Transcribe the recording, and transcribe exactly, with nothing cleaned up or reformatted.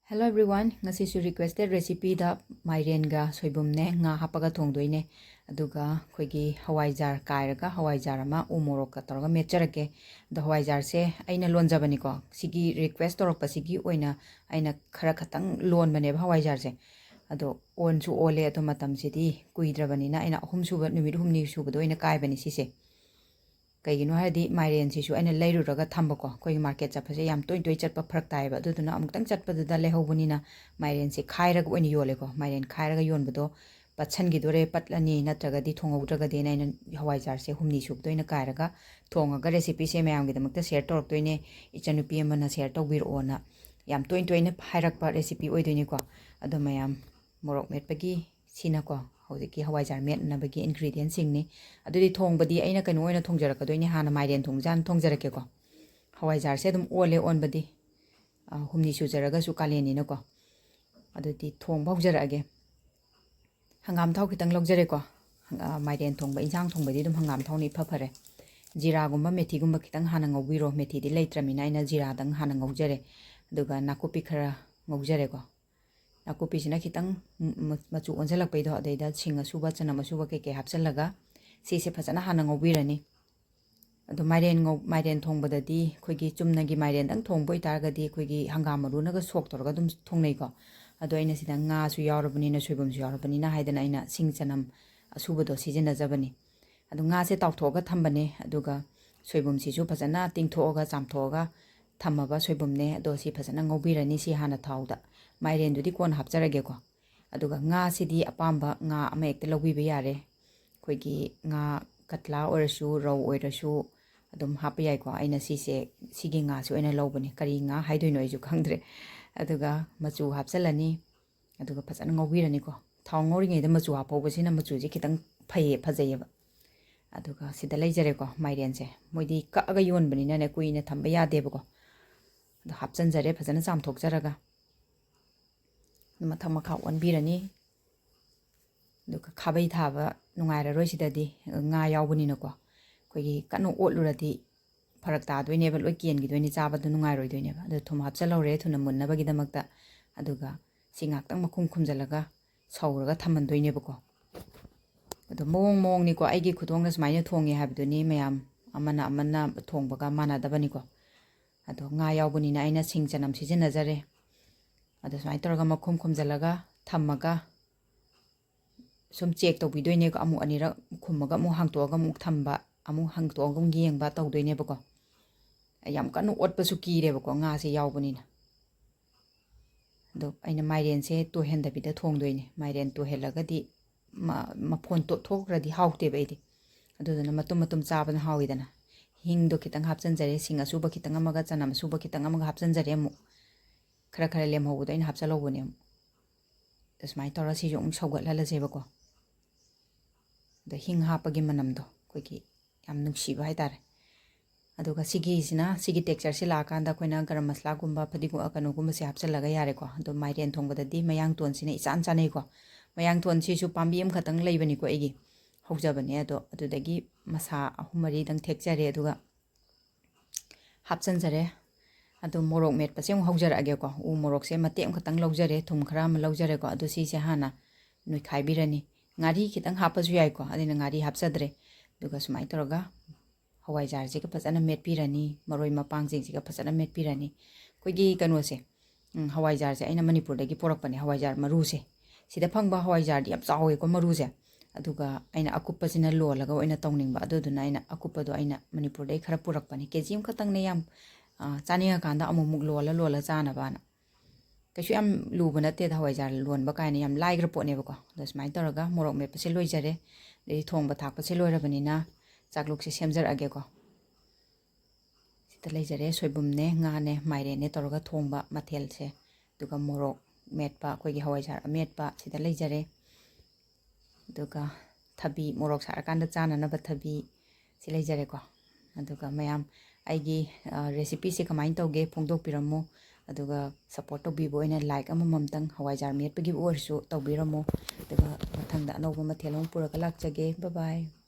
Hello everyone, ꯉꯁꯤꯁꯨ requested recipeꯗ ꯃꯥꯏꯔꯦꯟꯒ ꯁꯣꯏꯕꯨꯝꯅꯦ ꯉꯥ ꯍꯥꯞꯄꯒ ꯊꯣꯡꯗꯣꯏꯅꯦ꯫ ꯑꯗꯨꯒ ꯑꯩꯈꯣꯏꯒꯤ ꯍꯋꯥꯏꯖꯥꯔ ꯀꯥꯏꯔꯒ ꯍꯋꯥꯏꯖꯥꯔ ꯑꯃ ꯎ ꯃꯣꯔꯣꯛꯀ ꯇꯧꯔꯒ ꯃꯦꯠꯆꯔꯛꯀꯦ꯫ ꯑꯗꯣ ꯍꯋꯥꯏꯖꯥꯔꯁꯦ ꯑꯩꯅ ꯂꯣꯟꯖꯕꯅꯤꯀꯣ, ꯁꯤꯒꯤ request ꯇꯧꯔꯛꯄꯁꯤꯒꯤ ꯑꯣꯏꯅ ꯑꯩꯅ ꯈꯔ ꯈꯇꯪ ꯂꯣꯟꯕꯅꯦꯕ ꯍꯋꯥꯏꯖꯥꯔꯁꯦ꯫ ꯑꯗꯣ ꯑꯣꯟꯁꯨ ꯑꯣꯜꯂꯦ, ꯑꯗꯣ ꯃꯇꯝꯁꯤꯗꯤ ꯀꯨꯏꯗ꯭ꯔꯕꯅꯤꯅ ꯑꯩꯅ ꯑꯍꯨꯝ ꯁꯨꯕ, ꯅꯨꯃꯤꯠ ꯍꯨꯝꯅꯤ ꯁꯨꯕꯗ ꯑꯣꯏꯅ ꯀꯥꯏꯕꯅꯤ ꯁꯤꯁꯦ꯫ ꯀꯩꯒꯤꯅꯣ ꯍꯥꯏꯔꯗꯤ ꯃꯥꯏꯔꯦꯟꯁꯤꯁꯨ ꯑꯩꯅ ꯂꯩꯔꯨꯔꯒ ꯊꯝꯕꯀꯣ, ꯑꯩꯈꯣꯏꯒꯤ market ꯆꯠꯄꯁꯦ ꯌꯥꯝ ꯇꯣꯏ ꯇꯣꯏ ꯆꯠꯄ ꯐꯔꯛ ꯇꯥꯏꯌꯦꯕ꯫ ꯑꯗꯨꯗꯨꯅ ꯑꯃꯨꯛꯇꯪ ꯆꯠꯄꯗꯨꯗ ꯂꯩꯍꯧꯕꯅꯤꯅ ꯃꯥꯏꯔꯦꯟꯁꯦ ꯈꯥꯏꯔꯒ ꯑꯣꯏꯅ ꯌꯣꯜꯂꯦꯀꯣ꯫ ꯃꯥꯏꯔꯦꯟ ꯈꯥꯏꯔꯒ ꯌꯣꯟꯕꯗꯣ ꯄꯠꯁꯟꯈꯤꯗꯣꯔꯦ, ꯄꯠꯂꯅꯤ, ꯅꯠꯇ꯭ꯔꯒꯗꯤ ꯊꯣꯡꯍꯧꯗ꯭ꯔꯒꯗꯤꯅ ꯑꯩꯅ ꯍꯋꯥꯏꯖꯥꯔꯁꯦ ꯍꯨꯝꯅꯤ ꯁꯨꯕꯗ ꯑꯣꯏꯅ ꯀꯥꯏꯔꯒ ꯊꯣꯡꯉꯒ recipeꯁꯦ ꯃꯌꯥꯝꯒꯤꯗꯃꯛꯇ share ꯇꯧꯔꯛꯇꯣꯏꯅꯦ꯫ ꯏꯆꯟꯅꯨꯄꯤ ꯑꯃꯅ share ꯇꯧꯕꯤꯔꯛꯑꯣꯅ ꯌꯥꯝ ꯇꯣꯏ ꯇꯣꯏꯅ ꯍꯥꯏꯔꯛꯄ recipe ꯑꯣꯏꯗꯣꯏꯅꯤꯀꯣ꯫ ꯑꯗꯣ ꯃꯌꯥꯝ, ꯃꯣꯔꯣꯛ ꯃꯦꯠꯄꯒꯤ ꯁꯤꯅꯀꯣ, ꯍꯧꯖꯤꯛꯀꯤ ꯍꯋꯥꯏꯖꯥꯔ ꯃꯦꯠꯅꯕꯒꯤ ingredientꯁꯤꯡꯅꯤ꯫ ꯑꯗꯨꯗꯤ ꯊꯣꯡꯕꯗꯤ ꯑꯩꯅ ꯀꯩꯅꯣ ꯑꯣꯏꯅ ꯊꯣꯡꯖꯔꯛꯀꯗꯣꯏꯅꯦ, ꯍꯥꯟꯅ ꯃꯥꯏꯔꯦꯟ ꯊꯣꯡꯕꯁꯦ ꯍꯥꯟꯅ ꯊꯣꯡꯖꯔꯛꯀꯦꯀꯣ꯫ ꯍꯋꯥꯏꯖꯥꯔꯁꯦ ꯑꯗꯨꯝ ꯑꯣꯜꯂꯦ ꯑꯣꯟꯕꯗꯤ, ꯑ, ꯍꯨꯝꯅꯤ ꯁꯨꯖꯔꯒꯁꯨ ꯀꯥꯂꯦꯟꯅꯤꯅꯀꯣ꯫ ꯑꯗꯨꯗꯤ ꯊꯣꯡꯕ ꯍꯧꯖꯔꯛꯑꯒꯦ꯫ ꯍꯪꯒꯥꯝ ꯊꯥꯎ ꯈꯤꯇꯪ ꯂꯧꯖꯔꯦꯀꯣ꯫ ꯑ, ꯃꯥꯏꯔꯦꯟ ꯊꯣꯡꯕ, ꯏꯟꯁꯥꯡ ꯊꯣꯡꯕꯗꯤ ꯑꯗꯨꯝ ꯍꯪꯒꯥꯝ ꯊꯥꯎꯅ ꯏꯐ ꯐꯔꯦ꯫ ꯖꯤꯔꯥꯒꯨꯝꯕ ꯃꯦꯊꯤꯒꯨꯝꯕ ꯈꯤꯇꯪ ꯍꯥꯟꯅ ꯉꯧꯕꯤꯔꯣ꯫ ꯃꯦꯊꯤꯗꯤ ꯂꯩꯇ꯭ꯔꯃꯤꯅ ꯑꯩꯅ ꯖꯤꯔꯥꯗꯪ ꯍꯥꯟꯅ ꯉꯧꯖꯔꯦ꯫ ꯑꯗꯨꯒ ꯅꯥꯀꯨꯞꯄꯤ ꯈꯔ ꯉꯧꯖꯔꯦꯀꯣ꯫ ꯅꯥꯀꯨꯞꯄꯤꯁꯤꯅ ꯈꯤꯇꯪ ꯃ-, ꯃ-, ꯃꯆꯨ ꯑꯣꯟꯁꯤꯜꯂꯛꯄꯩꯗꯣ, ꯑꯗꯩꯗ ꯁꯤꯡ ꯑꯁꯨꯕ, ꯆꯅꯝ ꯑꯁꯨꯕ ꯀꯩꯀꯩ ꯍꯥꯞꯆꯤꯜꯂꯒ ꯁꯤꯁꯦ ꯐꯖꯅ ꯍꯥꯟꯅ ꯉꯧꯕꯤꯔꯅꯤ꯫ ꯑꯗꯣ ꯃꯥꯏꯔꯦꯟ ꯉꯧ-, ꯃꯥꯏꯔꯦꯟ ꯊꯣꯡꯕꯗꯗꯤ ꯑꯩꯈꯣꯏꯒꯤ ꯆꯨꯝꯅꯒꯤ ꯃꯥꯏꯔꯦꯟꯗꯪ ꯊꯣꯡꯕ ꯑꯣꯏꯇꯥꯔꯒꯗꯤ ꯑꯩꯈꯣꯏꯒꯤ ꯍꯪꯒꯥꯝ ꯃꯔꯨꯅꯒ soak ꯇꯧꯔꯒ ꯑꯗꯨꯝ ꯊꯣꯡꯅꯩꯀꯣ꯫ ꯑꯗꯣ ꯑꯩꯅ ꯁꯤꯗ ꯉꯥꯁꯨ ꯌꯥꯎꯔꯕꯅꯤꯅ, ꯁꯣꯏꯕꯨꯝꯁꯨ ꯌꯥꯎꯔꯕꯅꯤꯅ ꯍꯥꯏꯗꯅ ꯑꯩꯅ ꯁꯤꯡ ꯆꯅꯝ ꯑꯁꯨꯕꯗꯣ ꯁꯤꯖꯤꯟꯅꯖꯕꯅꯤ꯫ ꯑꯗꯣ ꯉꯥꯁꯦ ꯇꯥꯎꯊꯣꯛꯑꯒ ꯊꯝꯕꯅꯦ, ꯑꯗꯨꯒ ꯁꯣꯏꯕꯨꯝꯁꯤꯁꯨ ꯐꯖꯅ ꯇꯤꯡꯊꯣꯛꯑꯒ ꯆꯥꯝꯊꯣꯛꯑꯒ ꯊꯝꯃꯕ ꯁꯣꯏꯕꯨꯝꯅꯦ꯫ ꯑꯗꯣ ꯁꯤ ꯐꯖꯅ ꯉꯧꯕꯤꯔꯅꯤ ꯁꯤ ꯍꯥꯟꯅ ꯊꯥꯎꯗ꯫ ꯃꯥꯏꯔꯦꯟꯗꯨꯗꯤ ꯀꯣꯟꯅ ꯍꯥꯞꯆꯔꯒꯦꯀꯣ꯫ ꯑꯗꯨꯒ ꯉꯥꯁꯤꯗꯤ ꯑꯄꯥꯝꯕ ꯉꯥ ꯑꯃ ꯍꯦꯛꯇ ꯂꯧꯕꯤꯕ ꯌꯥꯔꯦ꯫ ꯑꯩꯈꯣꯏꯒꯤ ꯉꯥ ꯀꯠꯂꯥ ꯑꯣꯏꯔꯁꯨ, ꯔꯧ ꯑꯣꯏꯔꯁꯨ ꯑꯗꯨꯝ ꯍꯥꯞꯄ ꯌꯥꯏꯀꯣ꯫ ꯑꯩꯅ ꯁꯤꯁꯦ, ꯁꯤꯒꯤ ꯉꯥꯁꯦ ꯑꯣꯏꯅ ꯂꯧꯕꯅꯦ, ꯀꯔꯤ ꯉꯥ ꯍꯥꯏꯗꯣꯏꯅꯣ ꯑꯩꯁꯨ ꯈꯪꯗ꯭ꯔꯦ꯫ ꯑꯗꯨꯒ ꯃꯆꯨ ꯍꯥꯞꯆꯤꯜꯂꯅꯤ, ꯑꯗꯨꯒ ꯐꯖꯅ ꯉꯧꯕꯤꯔꯅꯤꯀꯣ꯫ ꯊꯥꯎ ꯉꯧꯔꯤꯉꯩꯗ ꯃꯆꯨ ꯍꯥꯞꯍꯧꯕꯁꯤꯅ ꯃꯆꯨꯁꯦ ꯈꯤꯇꯪ ꯐꯩꯌꯦ, ꯐꯖꯩꯌꯦꯕ꯫ ꯑꯗꯨꯒ ꯁꯤꯗ ꯂꯩꯖꯔꯦꯀꯣ ꯃꯥꯏꯔꯦꯟꯁꯦ, ꯃꯣꯏꯗꯤ ꯀꯛꯑꯒ ꯌꯣꯟꯕꯅꯤꯅꯅꯦ ꯀꯨꯏꯅ ꯊꯝꯕ ꯌꯥꯗꯦꯕꯀꯣ꯫ ꯑꯗꯣ ꯍꯥꯞꯆꯤꯟꯖꯔꯦ ꯐꯖꯅ ꯆꯥꯝꯊꯣꯛꯆꯔꯒ꯫ ꯑꯗꯨ ꯃꯊꯛ ꯃꯈꯥ ꯑꯣꯟꯕꯤꯔꯅꯤ꯫ ꯑꯗꯨꯒ ꯈꯥꯕꯩ ꯊꯥꯕ ꯅꯨꯡꯉꯥꯏꯔꯔꯣꯏ ꯁꯤꯗꯗꯤ, ꯉꯥ ꯌꯥꯎꯕꯅꯤꯅꯀꯣ꯫ ꯑꯩꯈꯣꯏꯒꯤ ꯀꯟꯅ ꯑꯣꯠꯂꯨꯔꯗꯤ ꯐꯔꯛ ꯇꯥꯗꯣꯏꯅꯦꯕ, ꯂꯣꯏ ꯀꯦꯟꯈꯤꯗꯣꯏꯅꯦ, ꯆꯥꯕꯗ ꯅꯨꯡꯉꯥꯏꯔꯣꯏꯗꯣꯏꯅꯦꯕ꯫ ꯑꯗꯣ ꯊꯨꯝ ꯍꯥꯞꯆꯜꯍꯧꯔꯦ ꯊꯨꯅ ꯃꯨꯟꯅꯕꯒꯤꯗꯃꯛꯇ꯫ ꯑꯗꯨꯒ ꯁꯤ ꯉꯥꯛꯇꯪ ꯃꯈꯨꯝ ꯈꯨꯝꯖꯤꯜꯂꯒ ꯁꯧꯔꯒ ꯊꯝꯍꯟꯗꯣꯏꯅꯦꯕꯀꯣ꯫ ꯑꯗꯣ ꯃꯑꯣꯡ ꯃꯑꯣꯡꯅꯤꯀꯣ, ꯑꯩꯒꯤ ꯈꯨꯊꯣꯡꯅ ꯁꯨꯃꯥꯏꯅ ꯊꯣꯡꯉꯦ ꯍꯥꯏꯕꯗꯨꯅꯤ, ꯃꯌꯥꯝ ꯑꯃꯅ ꯑꯃꯅ ꯊꯣꯡꯕꯒ ꯃꯥꯟꯅꯗꯕꯅꯤꯀꯣ꯫ ꯑꯗꯣ ꯉꯥ ꯌꯥꯎꯕꯅꯤꯅ ꯑꯩꯅ ꯁꯤꯡ ꯆꯅꯝ ꯁꯤꯖꯤꯟꯅꯖꯔꯦ꯫ ꯑꯗꯣ ꯁꯨꯃꯥꯏꯅ ꯇꯧꯔꯒ ꯃꯈꯨꯝ ꯈꯨꯝꯖꯤꯜꯂꯒ ꯊꯝꯃꯒ ꯁꯨꯝ ꯆꯦꯛ ꯇꯧꯕꯤꯗꯣꯏꯅꯦꯀꯣ꯫ ꯑꯃꯨꯛ ꯑꯅꯤꯔꯛ ꯈꯨꯝꯃꯒ ꯑꯃꯨꯛ ꯍꯥꯡꯇꯣꯛꯑꯒ ꯑꯃꯨꯛ ꯊꯝꯕ, ꯑꯃꯨꯛ ꯍꯥꯡꯇꯣꯛꯑꯒ ꯑꯃꯨꯛ ꯌꯦꯡꯕ ꯇꯧꯗꯣꯏꯅꯦꯕꯀꯣ꯫ ꯌꯥꯝ ꯀꯟꯅ ꯑꯣꯠꯄꯁꯨ ꯀꯤꯔꯦꯕꯀꯣ, ꯉꯥꯁꯦ ꯌꯥꯎꯕꯅꯤꯅ꯫ ꯑꯗꯣ ꯑꯩꯅ ꯃꯥꯏꯔꯦꯟꯁꯦ ꯇꯣꯏꯍꯟꯗꯕꯤꯗ ꯊꯣꯡꯗꯣꯏꯅꯦ꯫ ꯃꯥꯏꯔꯦꯟ ꯇꯣꯏꯍꯜꯂꯒꯗꯤ ꯃ-, ꯃꯐꯣꯟ ꯇꯣꯠꯊꯣꯛꯈ꯭ꯔꯗꯤ ꯍꯥꯎꯇꯦꯕ ꯑꯩꯗꯤ꯫ ꯑꯗꯨꯗꯨꯅ ꯃꯇꯨꯝ ꯃꯇꯨꯝ ꯆꯥꯕꯅ ꯍꯥꯎꯋꯤꯗꯅ꯫ ꯍꯤꯡꯗꯣ ꯈꯤꯇꯪ ꯍꯥꯞꯆꯤꯟꯖꯔꯦ, ꯁꯤꯡ ꯑꯁꯨꯕ ꯈꯤꯇꯪ ꯑꯃꯒ ꯆꯅꯝ ꯑꯁꯨꯕ ꯈꯤꯇꯪ ꯑꯃꯒ ꯍꯥꯞꯆꯤꯟꯖꯔꯦ꯫ ꯑꯃꯨꯛ ꯈꯔ ꯈꯔ ꯂꯦꯝꯍꯧꯕꯗꯣ ꯑꯩꯅ ꯍꯥꯞꯆꯤꯜꯍꯧꯕꯅꯦ꯫ ꯑꯃꯨꯛ ꯑꯗꯨꯃꯥꯏꯅ ꯇꯧꯔꯒ ꯁꯤꯁꯨ ꯑꯃꯨꯛ ꯁꯧꯒꯠꯍꯜꯂꯁꯦꯕꯀꯣ꯫ ꯑꯗ ꯍꯤꯡ ꯍꯥꯞꯄꯒꯤ ꯃꯅꯝꯗꯣ ꯑꯩꯈꯣꯏꯒꯤ ꯌꯥꯝ ꯅꯨꯡꯁꯤꯕ ꯍꯥꯏꯇꯥꯔꯦ꯫ ꯑꯗꯨꯒ ꯁꯤꯒꯤꯁꯤꯅ, ꯁꯤꯒꯤ textureꯁꯤ ꯂꯥꯛꯑꯀꯥꯟꯗ ꯑꯩꯈꯣꯏꯅ ꯒꯔꯝ ꯃꯁꯂꯥꯒꯨꯝꯕ, ꯐꯗꯤꯒꯣꯝ, ꯀꯩꯅꯣꯒꯨꯝꯕꯁꯦ ꯍꯥꯞꯆꯤꯜꯂꯒ ꯌꯥꯔꯦꯀꯣ꯫ ꯑꯗꯣ ꯃꯥꯏꯔꯦꯟ ꯊꯣꯡꯕꯗꯗꯤ ꯃꯌꯥꯡꯇꯣꯟꯁꯤꯅ ꯏꯆꯥꯟ ꯆꯥꯅꯩꯀꯣ꯫ ꯃꯌꯥꯡꯇꯣꯟꯁꯤꯁꯨ ꯄꯥꯝꯕꯤ ꯑꯃꯈꯛꯇꯪ ꯂꯩꯕꯅꯤꯀꯣ ꯑꯩꯒꯤ, ꯍꯧꯖꯕꯅꯦ꯫ ꯑꯗꯣ ꯑꯗꯨꯗꯒꯤ ꯃꯁꯥ ꯑꯍꯨꯝ ꯃꯔꯤꯗꯪ ꯊꯦꯛꯆꯔꯦ꯫ ꯑꯗꯨꯒ ꯍꯥꯞꯆꯤꯟꯖꯔꯦ꯫ ꯑꯗꯨ ꯃꯣꯔꯣꯛ ꯃꯦꯠꯄꯁꯦ ꯑꯃꯨꯛ ꯍꯧꯖꯔꯛꯑꯒꯦꯀꯣ꯫ ꯎ ꯃꯣꯔꯣꯛꯁꯦ ꯃꯇꯦꯛ ꯑꯃꯈꯛꯇꯪ ꯂꯧꯖꯔꯦ, ꯊꯨꯝ ꯈꯔ ꯑꯃ ꯂꯧꯖꯔꯦꯀꯣ꯫ ꯑꯗꯨ ꯁꯤꯁꯦ ꯍꯥꯟꯅ ꯅꯣꯏꯈꯥꯏꯕꯤꯔꯅꯤ꯫ ꯉꯥꯔꯤ ꯈꯤꯇꯪ ꯍꯥꯞꯄꯁꯨ ꯌꯥꯏꯀꯣ, ꯑꯗꯨꯅ ꯉꯥꯔꯤ ꯍꯥꯞꯆꯗ꯭ꯔꯦ꯫ ꯑꯗꯨꯒ ꯁꯨꯃꯥꯏꯅ ꯇꯧꯔꯒ ꯍꯋꯥꯏꯖꯥꯔꯁꯤꯒ ꯐꯖꯅ ꯃꯦꯠꯄꯤꯔꯅꯤ, ꯃꯔꯣꯏ ꯃꯄꯥꯡꯁꯤꯡꯁꯤꯒ ꯐꯖꯅ ꯃꯦꯠꯄꯤꯔꯅꯤ꯫ ꯑꯩꯈꯣꯏꯒꯤ ꯀꯩꯅꯣꯁꯦ, ꯎꯝ, ꯍꯋꯥꯏꯖꯥꯔꯁꯦ ꯑꯩꯅ ꯃꯅꯤꯄꯨꯔꯗꯒꯤ ꯄꯨꯔꯛꯄꯅꯦ, ꯍꯋꯥꯏꯖꯥꯔ ꯃꯔꯨꯁꯦ꯫ ꯁꯤꯗ ꯐꯪꯕ ꯍꯋꯥꯏꯖꯥꯔꯗꯤ ꯌꯥꯝ ꯆꯥꯎꯋꯦꯀꯣ ꯃꯔꯨꯁꯦ, ꯑꯗꯨꯒ ꯑꯩꯅ ꯑꯀꯨꯞꯄꯁꯤꯅ ꯂꯣꯜꯂꯒ ꯑꯣꯏꯅ ꯇꯧꯅꯤꯡꯕ, ꯑꯗꯨꯗꯨꯅ ꯑꯩꯅ ꯑꯀꯨꯞꯄꯗꯣ ꯑꯩꯅ ꯃꯅꯤꯄꯨꯔꯗꯒꯤ ꯈꯔ ꯄꯨꯔꯛꯄꯅꯦ꯫ ꯀꯦ ꯖꯤ ꯑꯃꯈꯛꯇꯪꯅꯦ, ꯌꯥꯝ, ꯑ, ꯆꯥꯅꯤꯡꯉꯀꯥꯟꯗ ꯑꯃꯨꯛꯃꯨꯛ ꯂꯣꯜꯂ ꯂꯣꯜꯂ ꯆꯥꯅꯕꯅ꯫ ꯀꯩꯁꯨ ꯌꯥꯝ ꯂꯨꯕ ꯅꯠꯇꯦꯗ, ꯍꯋꯥꯏꯖꯥꯔ ꯂꯣꯟꯕ ꯀꯥꯏꯅ ꯌꯥꯝ ꯂꯥꯏꯈ꯭ꯔ ꯄꯣꯠꯅꯦꯕꯀꯣ꯫ ꯑꯗꯣ ꯁꯨꯃꯥꯏꯅ ꯇꯧꯔꯒ ꯃꯣꯔꯣꯛ ꯃꯦꯠꯄꯁꯦ ꯂꯣꯏꯖꯔꯦ꯫ ꯑꯗꯩ ꯊꯣꯡꯕ ꯊꯥꯛꯄꯁꯦ ꯂꯣꯏꯔꯕꯅꯤꯅ ꯆꯥꯛꯂꯨꯛꯁꯦ ꯁꯦꯝꯖꯔꯛꯑꯒꯦꯀꯣ꯫ ꯁꯤꯗ ꯂꯩꯖꯔꯦ, ꯁꯣꯏꯕꯨꯝꯅꯦ, ꯉꯥꯅꯦ, ꯃꯥꯏꯔꯦꯟꯅꯦ ꯇꯧꯔꯒ ꯊꯣꯡꯕ ꯃꯊꯦꯜꯁꯦ꯫ ꯑꯗꯨꯒ ꯃꯣꯔꯣꯛ ꯃꯦꯠꯄ, ꯑꯩꯈꯣꯏꯒꯤ ꯍꯋꯥꯏꯖꯥꯔ ꯑꯃꯦꯠꯄ ꯁꯤꯗ ꯂꯩꯖꯔꯦ꯫ ꯑꯗꯨꯒ ꯊꯕꯤ, ꯃꯣꯔꯣꯛ ꯁꯥꯔꯀꯥꯟꯗ ꯆꯥꯅꯅꯕ ꯊꯕꯤ ꯁꯤ ꯂꯩꯖꯔꯦꯀꯣ꯫ ꯑꯗꯨꯒ ꯃꯌꯥꯝ ꯑꯩꯒꯤ, ꯑ, recipeꯁꯦ ꯀꯃꯥꯏꯅ ꯇꯧꯒꯦ ꯐꯣꯡꯗꯣꯛꯄꯤꯔꯝꯃꯨ꯫ ꯑꯗꯨꯒ support ꯇꯧꯕꯤꯕ ꯑꯣꯏꯅ like ꯑꯃꯃꯝꯇꯪ ꯍꯋꯥꯏꯖꯥꯔ ꯃꯦꯠꯄꯒꯤꯕꯨ ꯑꯣꯏꯔꯁꯨ ꯇꯧꯕꯤꯔꯝꯃꯨ꯫ ꯑꯗꯨꯒ ꯃꯊꯪꯗ ꯑꯅꯧꯕ ꯃꯊꯦꯜ ꯑꯃ ꯄꯨꯔꯒ ꯂꯥꯛꯆꯒꯦ꯫ Bye bye꯫